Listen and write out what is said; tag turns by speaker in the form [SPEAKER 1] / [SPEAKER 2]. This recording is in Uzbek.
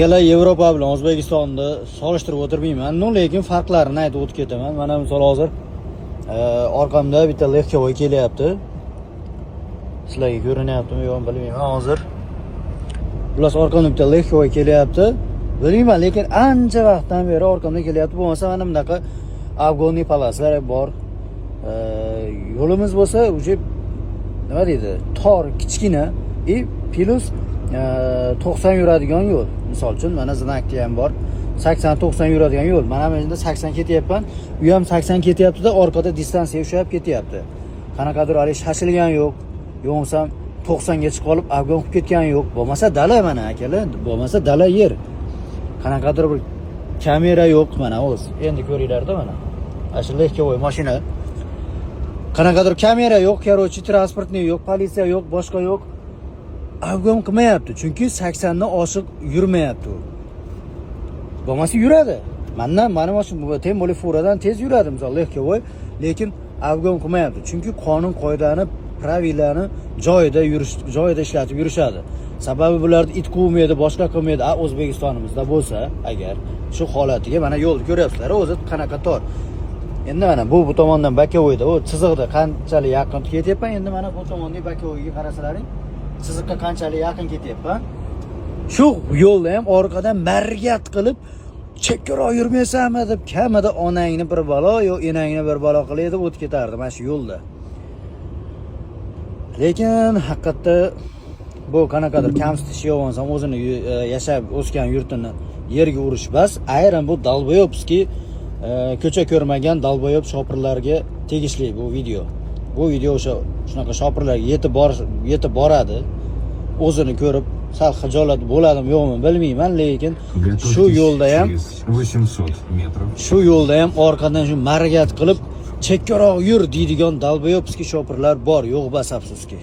[SPEAKER 1] Akalar, Yevropa bilan O'zbekistonni solishtirib o'tirmayman, но lekin farqlarini aytib o'tib ketaman. Mana, misol, hozir orqamda bitta легковой kelyapti. Sizlarga ko'rinyaptimi, yo'qmi, bilmayman hozir. Xullas, orqamda bitta легковой kelyapti. Bilmayman, lekin ancha vaqtdan beri orqamda kelyapti. Bo'lmasa, mana bunaqa обгонный полоса lar bor. Yo'limiz bo'lsa уже, nima deydi, tor, kichkina и плюс 90 yuradigan yo'l. Misol uchun, mana знак da ham bor, 80-90 yuradigan yo'l. Mana bu yerda 80 ketyapman, u ham 80 ketyaptida, orqada distansiya ushlab ketyapti. Qanaqadir haligi shashilgan yo'q, yo bo'lmasam 90 ga chiqib olib обгон qilib ketgani yo'q. Bo'lmasa dala, mana, akalar, bo'lmasa dala yer. Qanaqadir bir kamera yo'q. Mana, o'zi endi ko'ringlarda, mana shu легковой mashina. Qanaqadir kamera yo'q, короче, транспортный yo'q, politsiya yo'q, boshqa yo'q. Обгон qilmayapti, chunki 80 dan oshiq yurmayapti u. Bo'lmasa yuradi mandan, mani mashina, тем более furadan tez yuradi, misol, легковой, lekin обгон qilmayapti, chunki qonun qoidani, правила ni joyida yurish, joyida ishlatib yurishadi. Sababi bularni it quvmaydi, boshqa qilmaydi. A O'zbekistonimizda bo'lsa agar, shu holatiga, mana, yo'lni ko'ryapsizlar, o'zi qanaqa tor. Endi mana bu tomondan боковой da u chiziqda qanchalik yaqin ketyapman. Endi mana bu tomondagi боковой ga qarasalaring, chiziqqa qanchalik yaqin ketyapman. Shu yo'lda ham orqadan margat qilib, "Chekkaroq yurmaysanmi?" deb, kamida onangni bir balo yo enangni bir balo qilay deb o'tib ketardi mana shu yo'lda. Lekin haqiqatda bu qanaqadir kamsitish yo bo'lmasam o'zini yashab o'sgan yurtini yerga urish bas. Ayrim bu долбоёбский, ko'cha ko'rmagan долбоёб shopirlarga tegishli bu video. Bu video o'sha shunaqa shopirlarga yetib boradi. O'zini ko'rib sal xijolat bo'ladimi, yo'qmi, bilmayman, lekin shu
[SPEAKER 2] Готовьтесь,
[SPEAKER 1] yo'lda ham
[SPEAKER 2] через 800 метров.
[SPEAKER 1] shu yo'lda ham orqadan shu margat qilib, "Chekkaroq yur" deydigan долбоёбский shopirlar bor, yo'q bas, afsuski.